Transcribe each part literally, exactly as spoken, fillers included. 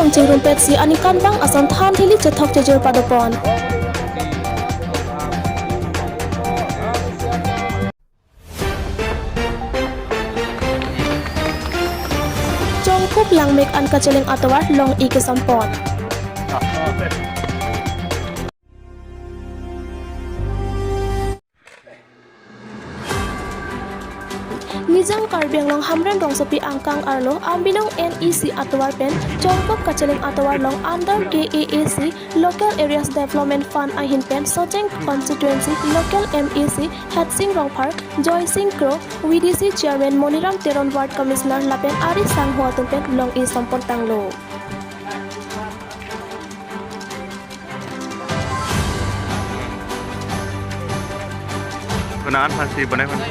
Chingrumpetsi aningkanvang ason than theli chethok chejir padopon. Chongkup langmek an kacheleng atovar long-i kesompon. Nijang Karbi Anglong Hamren rongsopi angkang arlo Ambinong N E C atovar pen Chongkup kacheleng atovar long under K A A C Local Areas Development Fund ahin pen Socheng Constituency Local M A C Hetsing Rongphar, Joysing Kro, V D C Chairman Moniram Teron, Ward Commissioner lapen ari sangho atum pen long-i sompon tanglo. Konat aphansi bonai aphan?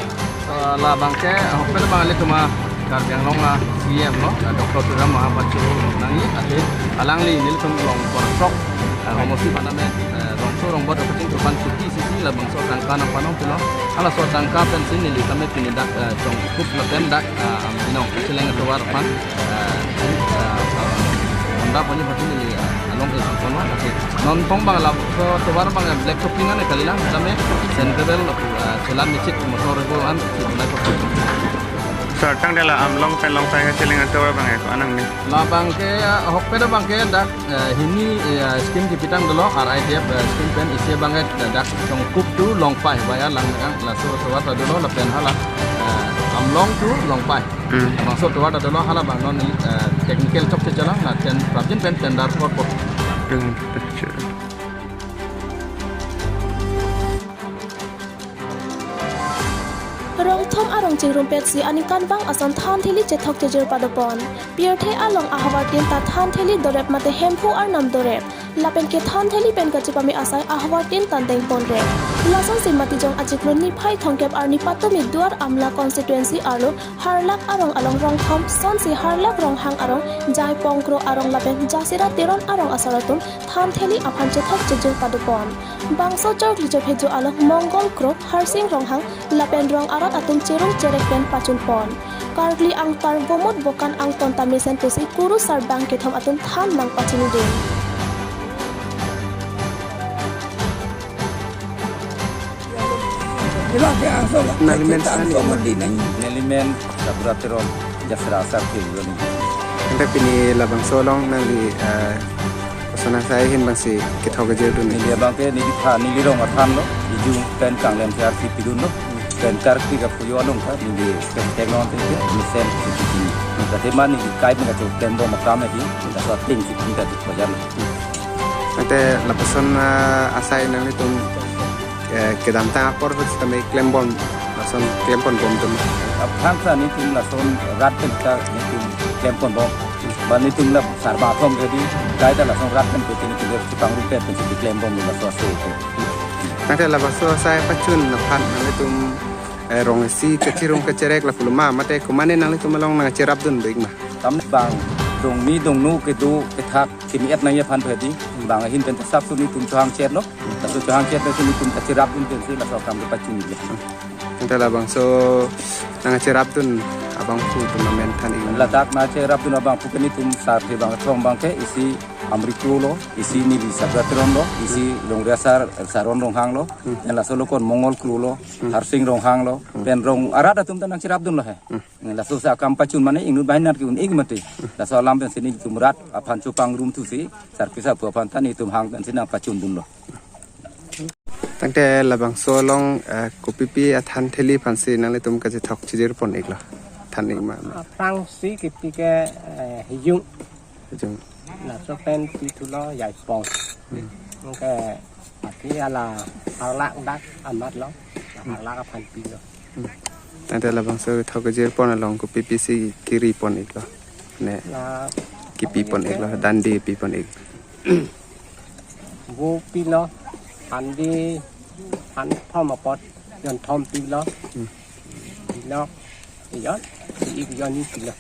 Eh, labangke, ahokpet abang ilitum a Karbi Anglong a C M lo, eh, Doctor Tuliram Ronghang pachu nangji, athe alangli nelitum long borsok, eh, homosi bana me, eh, rongso rongbot rongpachini aphan chuti sisi labangso tangka nangpanong pulo. Halaso tangka pensi neli tame pini dak, eh, Chongkup lapen dak, eh, Ambinong kacheleng atovar aphan, eh, eh, honda ponji aphansi neli, eh, along-i sompon, athe non tong abang laso atovar abang black topping an kalilang, tame sand gravel, eh, chelan mechit motor ebo an si bonai ko. Sir, tangte la Ambinong pen Longpai kacheleng atovar abang ko-an nangji? Labangke, eh, ahokpet abangke dak, eh, hini, eh, scheme kipitang dolo, R I D F, eh, scheme pen isi abangke, eh, dak Chongkup to Longpai via Langmegang laso atovar ta dolo lapen hala, eh, Ambinong to Longpai. Hmm. Labangso atovar ta dolo, halabang non, eh, technical chokche chelang, la ten prapjin pen tender korpo. Hmm, sure. Rongthom arong chingrumpetsi aningkanvang ason than theli chethok chejir padopon. Pirthe along ahavartin ta than theli dorep mate Hemphu arnam dorep. Lapen ke than theli pen kachepame asai ahavartin ta dengponrep. Lasonsi Matijong achiklo niphai thomkep arni patumi Duar Amla constituency arlo Harlak arong along Rongthom sonsi Harlak Ronghang arong, Jaipong Kro arong lapen Jasira Teron arong asar atum than theli aphan chethok chejir padopon. Bangso chor hijo hijo along Mongol Kro, Harsing Ronghang lapen rong arat atum cherung cherek pen pachunpon. Karkli angtar gomot bokan angton ta mesen pusi kurusar bang kethom atum than nangpachinidun. Nangli men sani? Neli men Sabura Teron, Jasira asar ke yoni. Ante pini labangso along nangli, eh, koson asai ahin abangsi kethok kejirdun? Neli abangke neli than, neli rong athan lo, iju pen kanglem si arsi pidun lo, pen karkli kapuyo along ta, neli pen teknologi ke, neli sen si pidun. Neli kate man neli kai neli kachok tembo makam edi, neli kachok ting si pidun kachok bajar lo. Ante lapuson, ah, asai nanglitum, eh, kedamtang apor ahut sitame klembom, lason klempon bomdun? Aphrang ta nelitum lason rat pen ta nelitum klempon bom. Ba nelitum la sarba athom ke di, kai ta lason rat pen ke nelitum le chepangrumpet pen si klembom laso aso ke. Ante labangso asai pachun aphan nanglitum, eh, rong isi kachirung kacherek lapu lo ma, mate komatne nanglitum along nangcherapdun bik ma? Tam bang dongni dongno kedo kethak kimi-et nangji aphan pedi, bang ahin pen ta sap suni tum chohang chet lo, laso chohang chet pensi nelitum kacherapdun pensi laso akam kepachini le. Ante labangso nangcherapdun abangphu atum amen than-ik. Ladak nangcherapdun abangphu ke nelitum sar the bang thom abangke isi Amri Kro lo, isi neli Sabura Teron lo, isi Longri asar Saron Ronghang lo, hmm, pen laso lokon Mongol Kro lo, hmm, Harsing Ronghang lo, hmm, pen rong arat atum ta nangcherapdun lo he. Hmm. Laso sa akam pachun mane ingnut banghini nat ke-un-ik mate. Laso alam pensi nelitum rat aphan chepangrum thusi, sarpi sarpo aphan ta nelitum hang pensi nangpachundun lo. Tangte labangso along, eh, kopipi athan theli aphansi nanglitum kachethok chejirpon-iklo? Than-ik ma? Aphrangsi kipi ke, eh, hijung. Hijung. Laso pen pithulo Jaipong. Hmm. Anke ati hala Harlak dak amat lo. Harlak aphan pilo. Hmm. Tangte labangso kethok kejirpon along kopipisi kiripon-iklo? Ne. La kipipon-iklo, dandi pipon-ik? Vo pilo, handi, han thom apot, jon thom pilo. Hmm. Pilo, jon, ik jon ni pilo.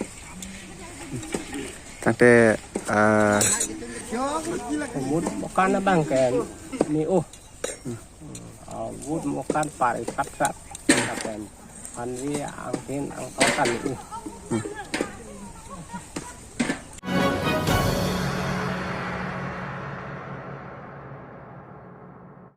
Tangte, ah, Humut mokan abangke ni oh. Hmm. Ah, vut mokan pari sap sap. Lapen hanvi angthin angtong kan ni oh. Hmm.